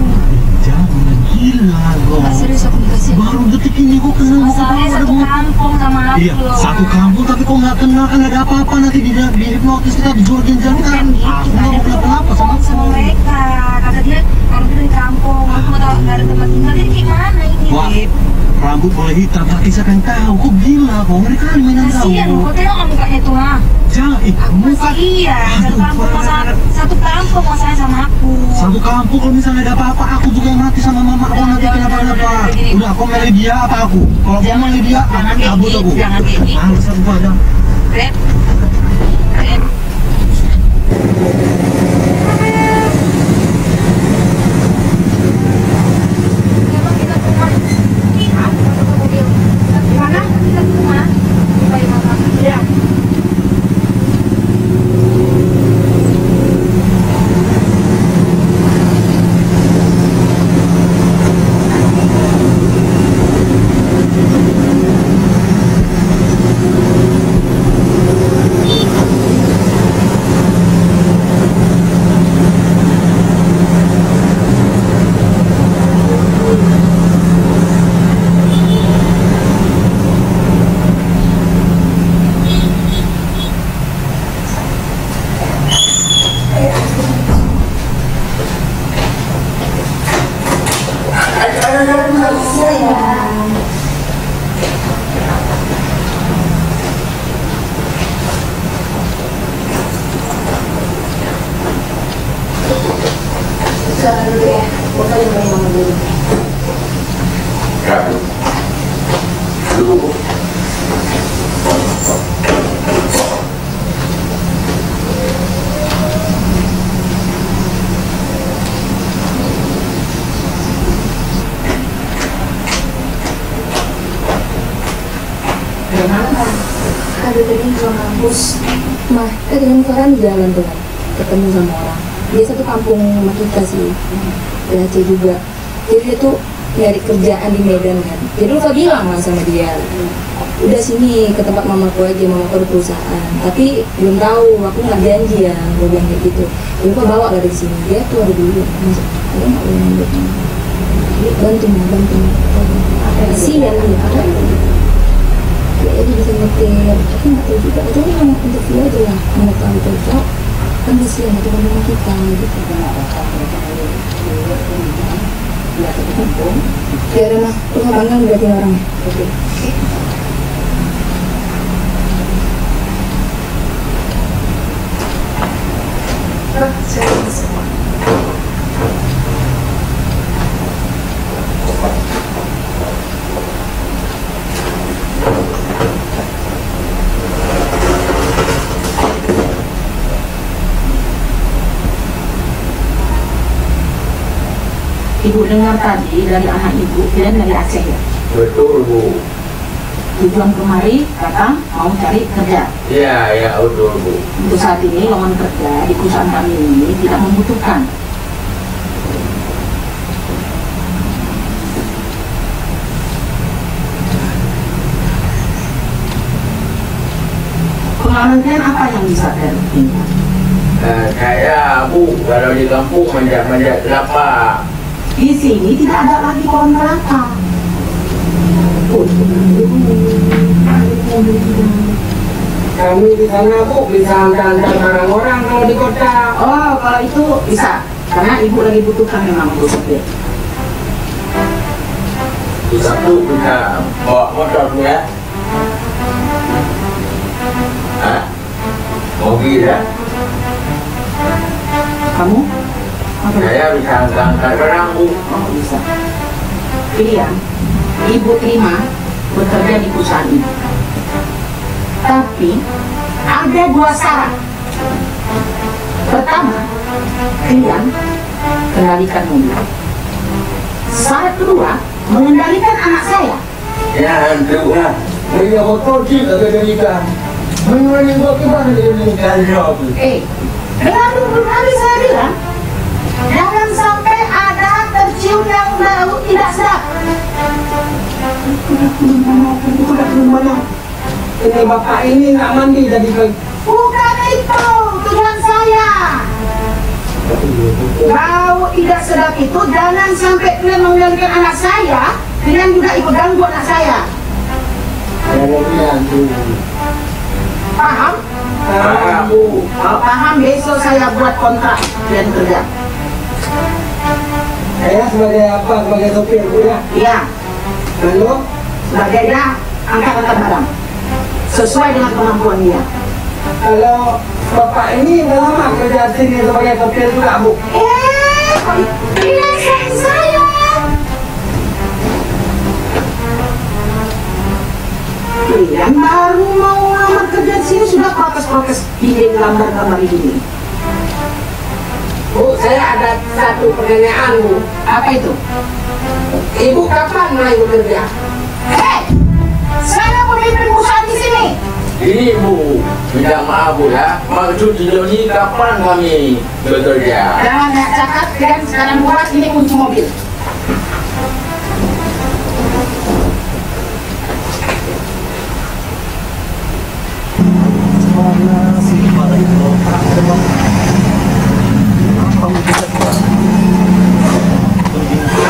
Jangan gila kau. Nggak serius aku, kasihan. Baru detik ini kau kenal. Masalahnya satu kampung sama aku. Iya, loh, satu kampung, tapi kau nggak kenal, kan ada apa-apa nanti di, di hipnotis kita dijual ginjal kita. Bukan gitu, aku nggak ada kenapa-napa sama mereka. Kata dia, kalau kita di kampung, aku nggak tahu, nggak ada tempat tinggal. Jadi gimana ini, Wak? Rambut boleh hitam, tapi siapa yang tahu? Kok gila kau? Ngeri kali mainan kau. Kasihan, kau tengok mukanya tuh, ha? Jangan, ih, aku muka. Iya, satu kampung, masa, satu kampung masalahnya sama aku. Satu kampung, kalau misalnya ada apa-apa, aku juga yang mati sama mama aku nanti kenapa-kenapa. Udah, kau milih dia apa aku? Kalau kau milih dia, aku kabur aku. Jangan kayak gini. Alasan gua ada. Beb. Beb. Sabar dulu ya, Bapak juga yang mau dulu. Kabur. Dulu. Ada tadi di ruang kampus. Mah, eh, dengan Farhan di jalan tuh kan, ketemu sama orang. Dia satu kampung sama kita sih, dari Aceh juga. Jadi dia tuh nyari kerjaan di Medan kan. Jadi Ulfa bilang lah sama dia, "Udah sini ke tempat mamaku aja, mamaku ada perusahaan." Tapi belum tahu, aku nggak janji ya, gue bilang kayak gitu. Ulfa bawa lah dari sini. Dia tuh ada dulu. Ada nggak boleh ngambil? Bantu, bantu. Kasihan dia. Ya, dia bisa nyetir. Tapi nggak tahu juga. Itu memang interview aja lah. Mana tahu cocok. Kan kasihan itu kan rumah kita gitu. Ya udah, nah. Ulfa bangga berarti orang. Oke. Ibu dengar tadi dari anak ibu, kalian dari Aceh, ya? Betul, Bu. Tujuan kemari datang mau cari kerja. Ya, ya, betul, Bu. Untuk saat ini, lowongan kerja di perusahaan kami ini tidak membutuhkan. Pengalaman kalian apa yang bisa kalian buktikan? Eh, saya, Bu, kalau di kampung manjat-manjat kelapa. Di sini tidak ada lagi pohon kelapa. Kami di sana, Bu, bisa antar-antar barang orang kalau di kota. Oh, kalau itu bisa. Karena ibu lagi butuhkan memang untuk sopir. Bisa, Bu, bisa bawa motor, Bu, ya? Hah? Mobil, ya? Kamu? Apa? Saya bisa angkat-angkat barang, Bu. Oh, bisa. Pilihan, ibu terima bekerja di perusahaan ini. Tapi, ada dua syarat. Pertama, kalian kendalikan mobil. Syarat kedua, mengendalikan anak saya. Ya, Tuhan. Beri motor cik lagi dari ikan. Mengurangi buat kebang dari ikan. Eh, dengar dulu, tadi saya bilang, jangan sampai ada tercium yang bau tidak sedap. Ini bapak ini nak mandi jadi. Bukan itu tujuan saya. Bau tidak sedap itu jangan sampai kalian mengendalikan anak saya, kalian juga ikut ganggu anak saya. Paham? Paham, Bu. Kalau paham, besok saya buat kontrak kalian kerja. Saya sebagai apa? Sebagai sopir, Bu, ya? Iya. Lalu? Sebagai dia angkat-angkat barang. Sesuai dengan kemampuan dia. Kalau bapak ini udah lama kerja sini sebagai sopir juga, Bu? Eh, pilihan saya. Kalian baru mau lamar kerja di sini sudah protes-protes dinding gambar-gambar ini. Bu, saya ada satu pertanyaan, Bu. Apa itu? Ibu kapan mulai bekerja? Hei! Saya pemimpin perusahaan di sini. Ini, Bu, minta maaf, Bu, ya. Maksud Joni kapan kami bekerja? Jangan banyak cakap, kalian sekarang buat ini kunci mobil.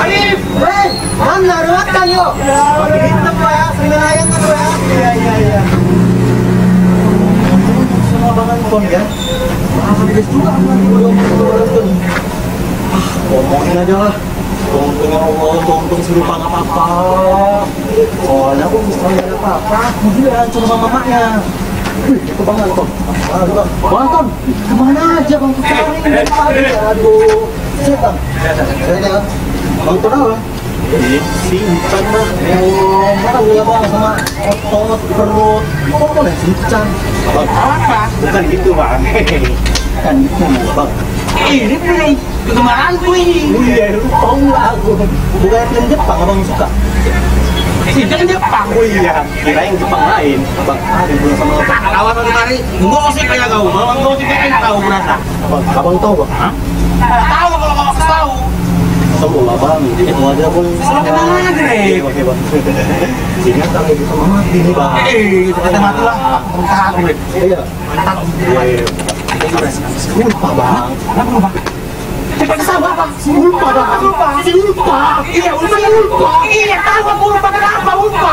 Arif! Hei! Mana ruakan yo? Makin hitam, Pak, ya. Sering ayam kan, Pak, ya? Iya, iya, iya. Sama Bang Anton, ya? Wah, pedes juga, Bang Anton. Ah, omongin aja lah. Untung ya Allah, untung serupa nggak apa-apa. Soalnya aku misalnya ada apa-apa, aku juga yang hancur sama mamanya. Wih, itu Bang Anton. Bang Anton, kemana aja Bang? Kita ini dari pagi, aduh. Setan. Saya Bang Anton apa? Ini simpan lah. Ya Allah, mana udah Bang sama otot, perut. Kok boleh simpan? Bang, apa? Bukan gitu, Bang. Bukan gitu, Bang. Ini belum. Kegemaranku ini. Oh iya, tahu lah aku. Bukan film Jepang abang suka. Film Jepang. Oh iya, kirain Jepang lain. Abang, ah, dia belum sama abang. Awal baru mari, gosip aja kau. Kalau gosip aja kau merasa. Abang, abang tahu, Bang? Hah? Tahu kalau kau tahu. Tahu lah, Bang. Itu aja, Bang. Sama kenal aja, eh. Oke, Bang. Sini kan lagi sama mati nih, Bang. Eh, kita mati lah. Entah aku, eh. Iya. Mantap. Iya, iya. Lupa, Bang. Kenapa lupa? Cepat ke sawah, Bang. Lupa, Bang. Lupa. Lupa. Iya, lupa. Lupa. Iya, tahu aku lupa. Kenapa lupa?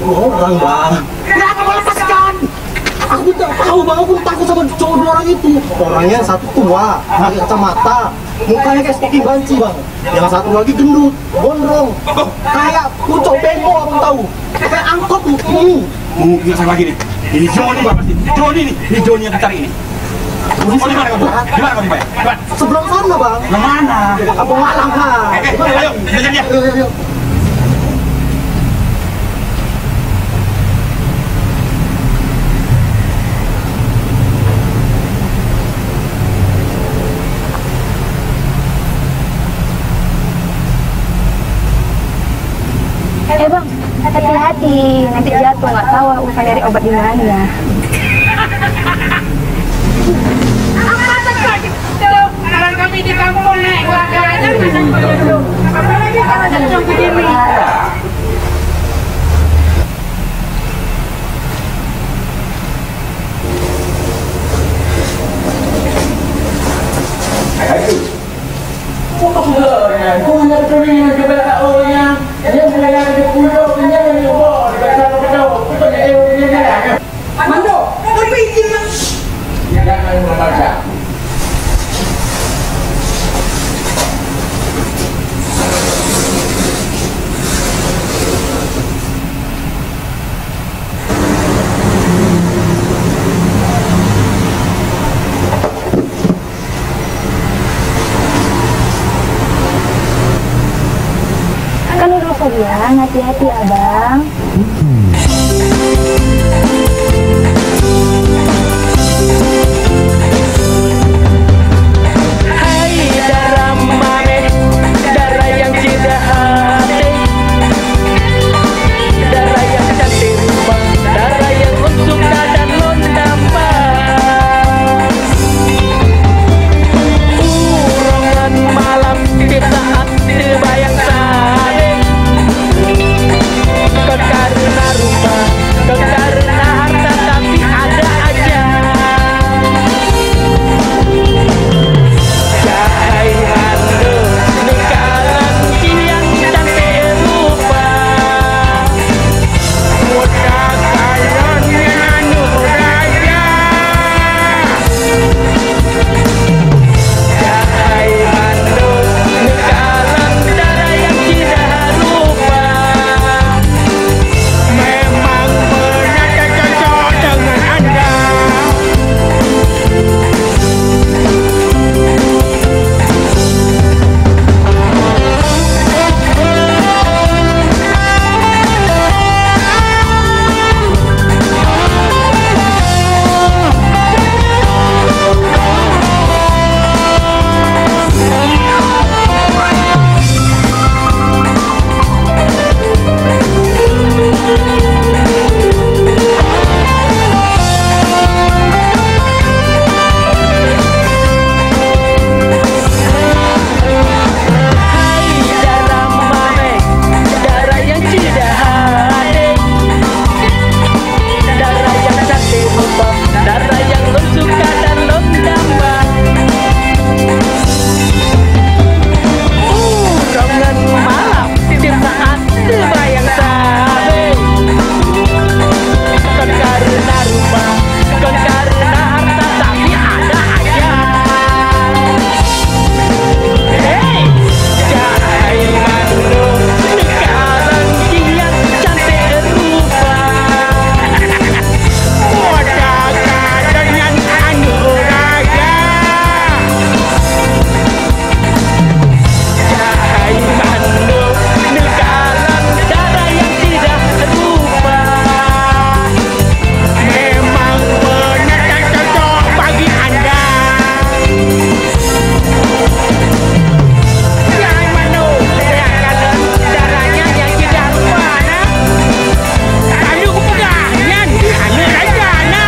Orang, Bang. Kenapa kau lepaskan? Aku tak tahu, Bang. Aku takut sama cowok dua orang itu. Orangnya satu tua, pakai kacamata, mukanya kayak Stinky Banci, Bang. Yang satu lagi gendut, gondrong, kayak pucuk bemo, Abang tahu. Kayak angkot tuh. Hmm. Oh, nggak salah lagi nih. Ini Joni pasti. Joni nih. Ini Joni yang dicari nih. Oh, di mana kau? Di mana kau, Pak? Di mana? Sebelah sana, Bang. Yang mana? Di Kampung Malang, Bang. Eh, eh, ayo, kita cari dia. Ayo, ayo, ayo. Nggak tahu aku akan cari obat di mana. Apa tadi? Kalau kami di kampung naik warga aja, apalagi kalau jadi begini. Mandok, tapi izin. Kan udah sayang, hati-hati abang. Hai dara mameh, dara nyang ceudah até, dara nyang cantik rupa, dara nyang lôn suka dan lôn damba. Uroe ngon malam tiep saat teubayang sabe. Kon kareuna rupa, kon kareuna harta, tapi ada aja. Cahai mandum neukalon nyang cantik rupa. Muda kalon ngon aneuk raja. Cahai mandum neukalon dara nyang ceudah rupa. Memang beuna cocok deungon anda. Hai dara mameh, dara nyang ceudah até, dara nyang cantik rupa, dara nyang lôn suka dan lôn damba. Uroe ngon malam tiep saat teubayang sabe. Kon kareuna rupa, kon kareuna harta, tapi ada aja. Hei, cahai mandum neukalon nyang cantik rupa. Muda kalon ngon aneuk raja. Cahai mandum neukalon dara nyang ceudah rupa. Memang beuna cocok bagi anda. Cahai mandum neukalon dara nyang ceudah rupa na. Aneuk peugah nyan aneuk raja na.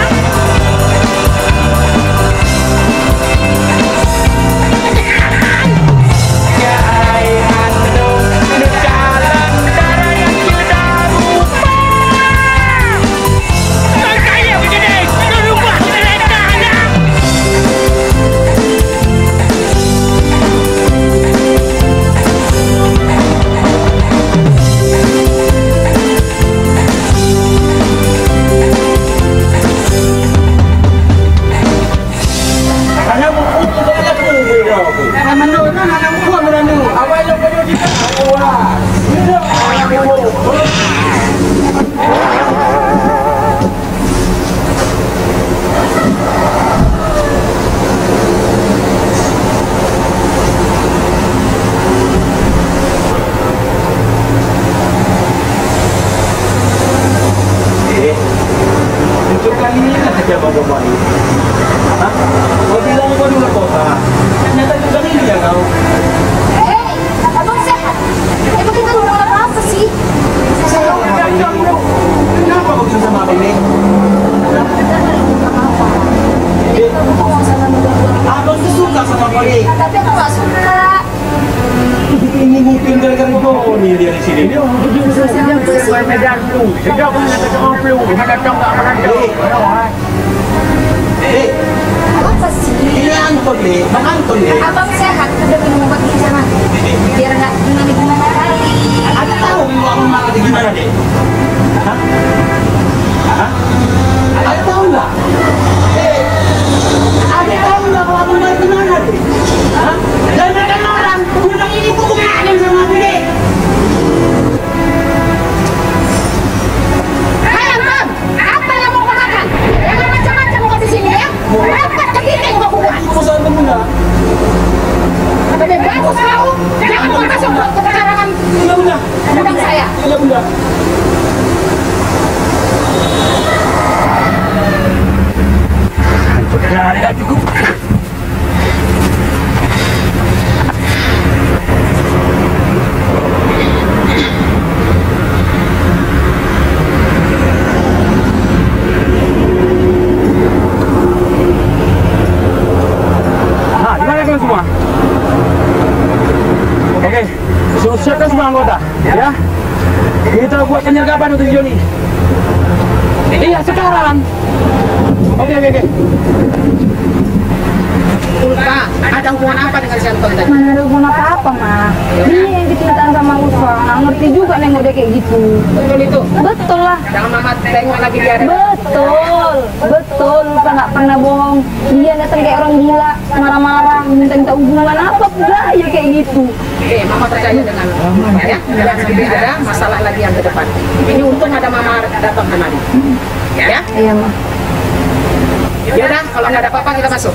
Hana muphom, hana muphom, hana muphom. Abang yang penuh kita. Wah. Eh, untuk kali ini lah saja Abang Gopal ni. Ha? Kau bilang kau dulu kau, ha? Ternyata juga ini yang kau. Hei, abang sehat? Emang kita udah apa sih? Saya udah bilang, bro. Kenapa kau Ini. Dek, abang tu suka sama kau, Dek. Tapi aku nggak suka. Ini mungkin gara-gara kau ni dia di sini. Dia orang tu suka sama Medan tu. Dia orang tu suka sama Medan tu. Dia orang tu suka sama Medan tu. Dek. Dek. Apa sih? Ini Anton, Dek. Bang Anton, Dek. Abang sehat, udah minum obat di sana. Biar nggak gimana-gimana kali. Ada tahu abang marah di gimana, Dek? Hah? Hah? Ada tahu nggak? Dek. Ada tahu nggak kalau abang marah di mana, Dek? Hah? Dan mereka orang, budak ini tuh bukan sama aku, Dek. Hai, Anton. Apa yang mau kau makan? Jangan macam-macam kau di sini, ya. Rapat ke dinding kau kuat. Itu masalah Bunda. Lebih bagus kau jangan kau masuk ke pekarangan. Iya, Bunda. Gudang saya. Iya, Bunda. Hancur. Dah, dah cukup. Ha, di mana kalian semua? Okey, suruh siapkan semua anggota, ya. Kita buat penyergapan untuk Joni. Iya, sekarang. Oke, oke, oke. Ulfa, ada hubungan apa dengan si Anton tadi? Mana ada hubungan apa-apa, Ma. Ya udah. Dia yang kecintaan sama Ulfa. Nggak ngerti juga nengok dia kayak gitu. Betul itu? Betul lah. Jangan Mama tengok lagi dia ada. Betul, betul. Ulfa nggak pernah bohong. Dia datang kayak orang gila, marah-marah, minta-minta hubungan. Apa gaya kayak gitu? Oke, Mama percaya dengan Mama, ya. Jangan sampai ada masalah lagi yang ke depan. Ini untung ada Mama datang kemari. Ya? Iya, Ma. Ya udah, kalau nggak ada apa-apa kita masuk.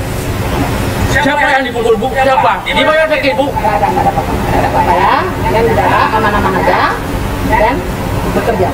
Siapa yang dipukul, Bu? Siapa? Di mana sakit, Bu? Nggak ada, nggak ada apa-apa. Nggak ada apa-apa ya. Yang udah aman-aman aja dan bekerja.